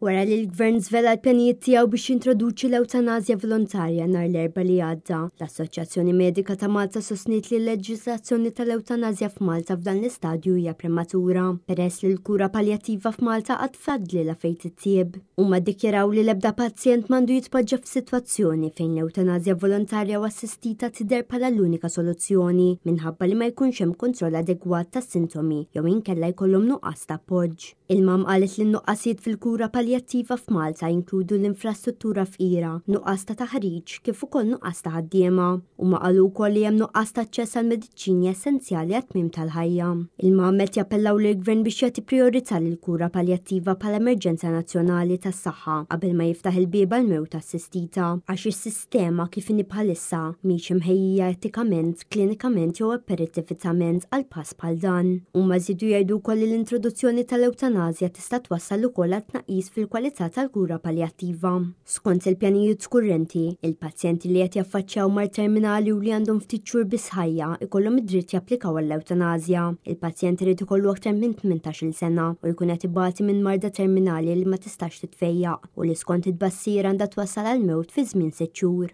Wara li l-Gvern żvela l-pjanijiet tiegħu biex jintroduċi l-ewtanasja volontarja nhar l-Erbgħa li għadda, l-Assoċjazzjoni Medika ta' Malta sostniet li l-leġiżlazzjoni tal-ewtanasja f'Malta f'dan l-istadju hija prematura, peress li l-kura paljattiva f'Malta għad fadlilha fejn titjieb. Huma ddikjaraw li l-ebda pazjent m'għandu jitpoġġa f'sitwazzjoni fejn l-ewtanasja volontarja u assistita tidher bħala l-unika soluzzjoni minħabba li ma jkunx hemm kontroll adegwat tas-sintomi jew inkella jkollhom nuqqas ta' appoġġ. Il-MAM qalet li n-nuqqasijiet fil-kura paljattiva f'Malta jinkludu l-infrastruttura fqira, nuqqas ta' taħriġ, kif ukoll nuqqas ta' ħaddiema. Huma qalu wkoll li hemm nuqqas ta' aċċess għal mediċini essenzjali għat-tmiem tal-ħajja. Il-MAM qed jappellaw lill-Gvern biex jagħti prijorità lill-kura paljattiva bħala emerġenza nazzjonali tas-saħħa qabel ma jiftaħ il-bieb għall-mewt assistita, għax is-sistema kif inhi bħalissa mhix imħejjija etikament, klinikament jew operattivitament għal pass bħal dan. Huma żiedu jgħidu wkoll li l-introduzzjoni tal-ewtanasja tista' twassal ukoll għal tnaqqis fil-kwalità tal-kura paljattiva. Skont il-pjanijiet kurrenti, il-pazjenti li qed jaffaċċjaw mard terminali u li għandhom ftit xhur biss ħajja ikollhom id-dritt japplikaw għall-ewtanasja. Il-pazjent irid ikollu aktar minn 18-il sena u jkun qed ibati minn marda terminali li ma tistax titfejjaq u li skont it-tbassir għandha twassal għall-mewt fi żmien sitt xhur.